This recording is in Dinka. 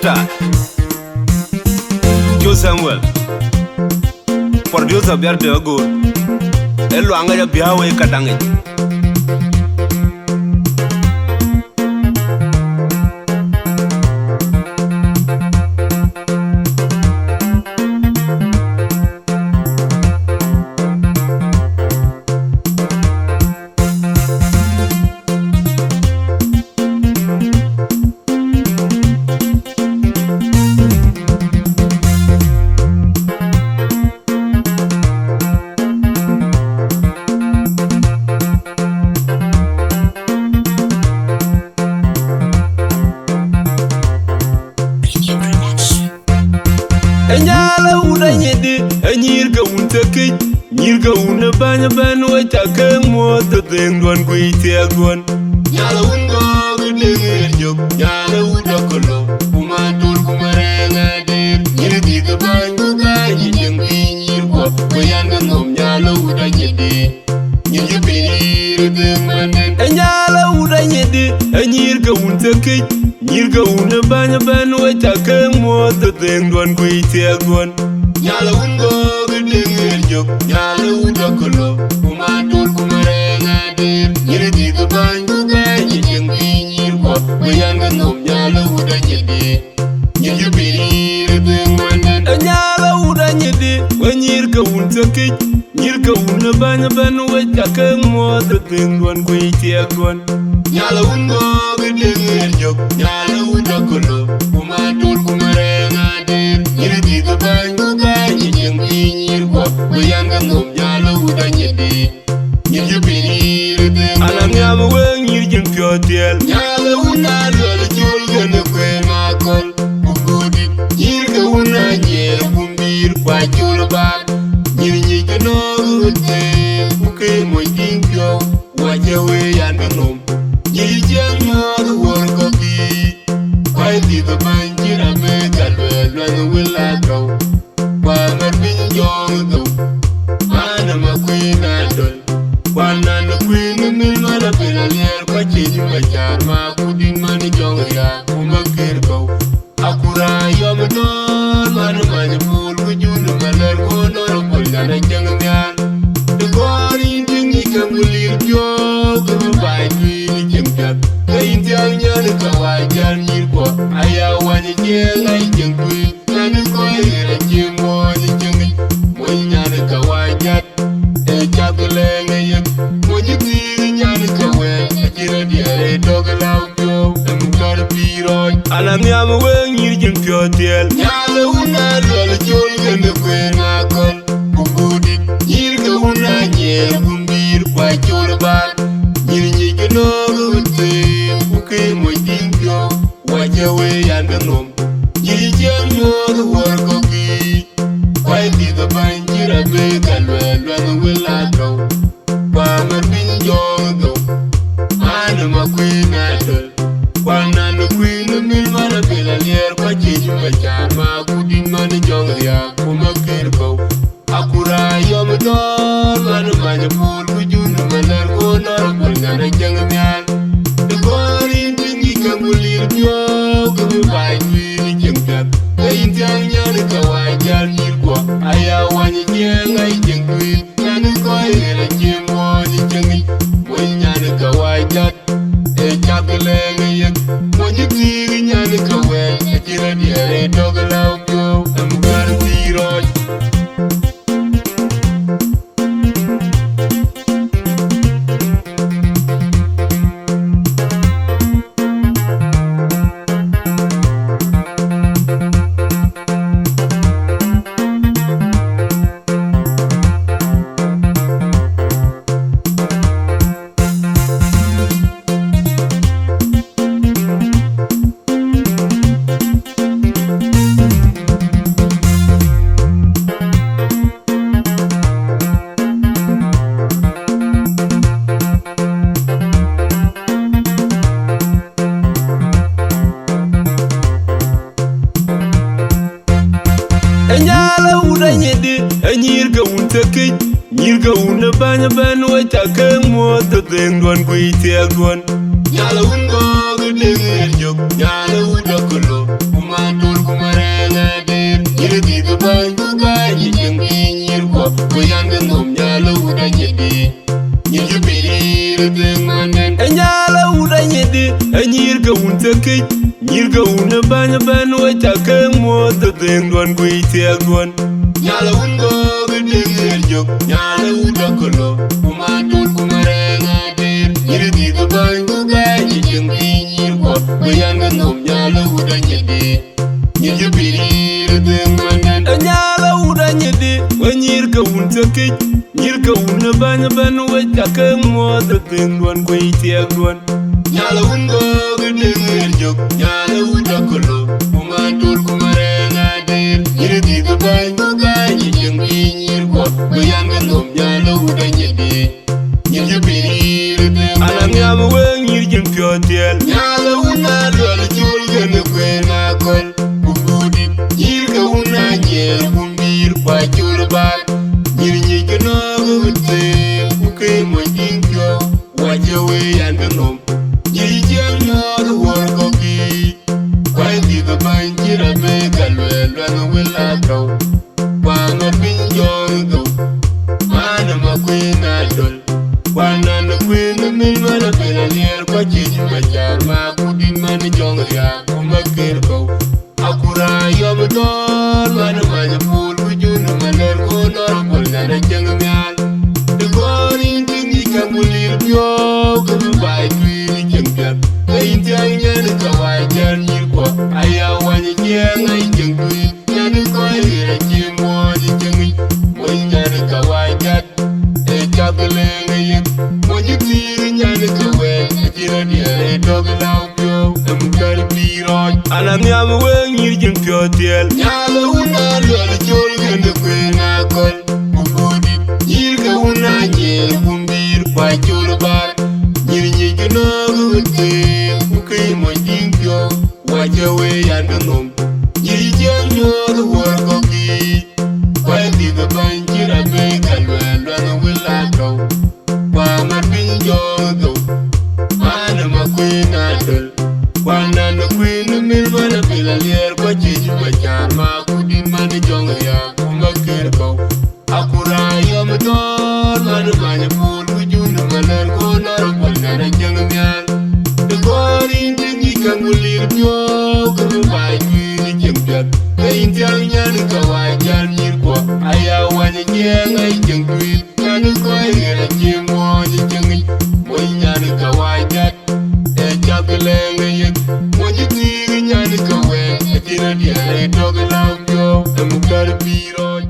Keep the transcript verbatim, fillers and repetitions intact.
Ta. Joe Samuel. Producer Biar de Agor. E luaŋ aja biawe kadaŋic. Enyala uda nyidi, enyir ke wun tekic, nyir ke wun e bany ben we ca ke muoth de dheng duon gui tiek duon. Nyala wun go ge deng er jok, nyala uda kolo, kuma tur kuma renga dir. Nyir di ke bany go ga ji jeng pi nyir ko, ko yan ga nom nyala uda nyidi. Nyir ji pi nyir de manen. Enyala uda nyidi, enyir ke wun tekic, nyir ke wun e bany ben we ca ke muoth de dheng duon gui tiek duon. Nyala wun go ge deng er jok, nyala uda kolo, kuma tur kuma renga dir. Nyir di ke bany go ga ji jeng pi nyir ko, ko yan ga nom nyala uda nyidi. Nyir ji pi nyir de manen. Enyala uda nyidi, we nyir ke wun tekic, nyir ke wun e bany ben we ca ke muoth de dheng duon gui tiek duon. Nyala wun go ge deng er jok, nyala uda kolo, kuma tur kuma renga dir. Nyir di ke bany go ga ji jeng pi nyir ko, ko yan ga nom nyala uda nyidi. Nyir ji pi nyir de. Ana miam we nyir jin pio tiel. Nyala wun a lol chul gene kwe makol. Kukudi, nyir ke wun a nyer kumbir kwa chul bak. Nyir nyi ke no rute, kuke mo ting pio. Wache we yan ke nom. Nyir jeng mo the work of the. Kwa di the man jira me kalwe lwen wila go. Kwa mar piny jong do. Ana ma kwin adol. Kwa nan kwin min mala pela lier kwa chin ma char ma kudin man jong ya kuma kir go. Akura yom dor man man pul ku jun maler ko nor pul na na jeng nyan. De gor in ding i kam lir pio ke bai tui ni jeng pia. Ke in tiang nyan ka wa jan nyir ko. Aya wan jeng ai jeng tui. Nyan ko ira jeng mo ni jeng. Mo nyan ka wa jat. E cak lɛŋ e yek, mony thiir nyan ke wɛɛt, acï rɔt diɛɛr e tök lau piɔ̈u, em kɔr pïïr rɔɔc. Ana nhiam weŋ nyïïr cïn piɔ̈ɔ̈th tiɛɛl. Nyal e wun a luɔl col kën e kueer ŋa kɔl, ku kuurdït, nyïïr ke wun a nyiɛɛl, ku mbïïr, ku acol baar. Nyïïr nyic ke nöök ë wut thëëk, ku ke mony tïŋ piɔ̈u. Wace we yan ke nom, nyïïr cï nyuɔɔth wuɔr kɔ̈k yiic. Kuai dhith abäny cï rɔt bei ka luɛɛl luɛth wël aa tɔ̈u. Kuan ë piny jɔɔk ë dhou, an ë ma kuïn aa töl. Kuan an ë kuïn ë mïl man abël aliɛɛr kuac cï nyuc acaar ma kudït man ë jɔŋ riääk ku ma kër kɔ̈u. Akura yɔm dɔɔr man many pur ku jun malar ku nɔr pur nyan a cäŋ nhial. Të kɔɔr yïn të ŋic käŋ ku lir piɔ̈ɔ̈k ke bï baai tuiir ë cieŋ piath. Ke yïn thiäŋ nyan ke waai jäl nyïïr kuɔ aya wany cieŋ ai cieŋ tuiir. Nyan kɔc ɣer acï muɔɔny ë cieŋ yic. Wël nyan ke waai jat. Ee cak lɛɛŋ ë yek, mony thiëëk nyan ke wɛɛc, acï rɔt diɛɛr ë tök lau piɔ̈u, em kär thii rɔɔc. Ë nyal ë wut anyidi, ë nyïïr ke wun thiekic, nyïïr ke wun ë bäny ëbɛ̈n, we ca keek muɔ̈ɔ̈th ë dhëëŋduɔ̈n ku yic thiɛɛkduɔ̈n. Nyal ë wun gɔ̈ɔ̈k ë dëŋ ë jök, nyal ë wut akölö, ku man Ke wun ë bäny ëbɛ̈n, we ca ke muɔ̈th ë dhëŋduɔn ku ë thiɛɛkduɔn. Nyal ë wun gɔ̈k ë dëŋ ɣer jök, nyal ë wun dɔk ke lɔ, ku ma tul ku ma rɛɛŋ adir. Nyïïr dhïth ë bäny ku gɛɛc ë cieŋ piny nyïïr kuɔ, ku yɛn ke nhom nyal ë wun anyïdï. Nyïïr cï pïïr ë dhëŋ man nɛn. Ë nyal ë wun anyïdï, we nyïïr ke wun thiekic. Nyïïr ke wun ë bäny ëbɛ̈n, we ca ke muɔ̈th ë dhëŋduɔn ku ë thiɛɛkduɔn. Nyal ë wun gɔ̈k ë dëŋ ɣer jök, nyal ë wun dɔk ke lɔ, ku ma tul ku ma rɛɛŋ adir. Nyïïr dhïth ë bäny ku gɛɛc ë cieŋ piny nyïïr kuɔ, ku yɛn ke nhom nyal ë wun anyïdï. Nyïïr cï pïïr ë dhëŋ. An, anhiam weŋ nyïïr cïn piɔ̈ɔ̈th tiɛɛl. Nyal ë wun aluɛl col kënë kueen akɔ̈l, ku kuurdït. Nyïïr ke wun anyiɛɛr ku mïïr ku acol baat. Nyïïr nyic ke nɔ̈k ë wun thëëk, ku ke mony tïŋ piɔ̈u. Wac ë wëi yɛn ke nhom, nyïïr cï ciɛɛŋ nyuɔɔth ë wuɔ̈r kɔ̈k yiic. Kuany dhïth ë bäny cï rɔt bɛ̈ɛ̈i ka luɛɛl luɛŋ ë wël aa tɔ̈u. Kuan ë piny jɔɔk ë thou, man ë ma kueen adöl. Kuan nɔn ë kueen ë mil man ë pil aliɛɛr, ku aciëc ma caar ma ku dït man ë jɔŋ riääk ku ma ker kɔ̈u. Akura yɔm ë dɔ̈ɔ̈r man ë many ë puul, ku jun ë malɛr ku lɔr ë puɔl nyan ë cieŋ nhial. Të kɔɔr yïn të ŋic käŋ ku lir piɔ̈u, ke bï baai tuiir ë cieŋ piɛth. Ke yïn thiäŋ nyan ë ka waai jän nyïïr kuɔ, aya wany ë ciɛɛŋ ë cieŋ tuiir. Nyan ë kɔc ɣer acï muɔɔc ë cieŋ yic, mony nyan ë ka waai jat. Ee cath ë leŋ ë yen, mony ë thiir nyan ë ke wɛɛc, acïn adiɛɛr ë tɔ̈k ë lääu piɔ̈u, ë mukär pïïr rɔɔc. An, anhiam weŋ nyïïr cïn piɔ̈ɔ̈th tiɛɛl. Nyal ë wun aluɛl col kënë kueen akɔ̈l, ku kuurdït. Nyïïr ke wun anyiɛɛr ku mïïr ku acol baar. Nyïïr nyic ke nɔ̈k ë wun thëëk, ku ke mony tïŋ piɔ̈u. Wac ë wëi yɛn ke nhom, nyïïr cï ciɛɛŋ nyuɔɔth ë wuɔ̈r kɔ̈k yiic. Kuany dhïth ë bäny cï rɔt bɛ̈ɛ̈i ka luɛɛl luɛŋ ë wël aa tɔ̈u. Kuan ë piny jɔɔk ë thou, man ë ma kueen adöl. Kuan nɔn ë kueen ë mil man ë pil aliɛɛr, ku aciëc ma caar ma ku dït man ë jɔŋ riääk ku ma ker kɔ̈u. Akura yɔm ë dɔ̈ɔ̈r man ë many ë puul, ku jun ë malɛr ku lɔr ë puɔl nyan ë cieŋ nhial. Të kɔɔr yïn të ŋic käŋ ku lir piɔ̈u, ke bï baai tuiir ë cieŋ piɛth. Ke yïn thiäŋ nyan ë ka waai jän nyïïr kuɔ, aya wany ë ciɛɛŋ ë cieŋ tuiir. Nyan ë kɔc ɣer acï muɔɔc ë cieŋ yic, mony nyan ë ka waai jat. Ee cath ë leŋ ë yen, mony ë thiir nyan ë ke wɛɛc, acïn adiɛɛr ë tɔ̈k ë lääu piɔ̈u, ë mukär pïïr rɔɔc.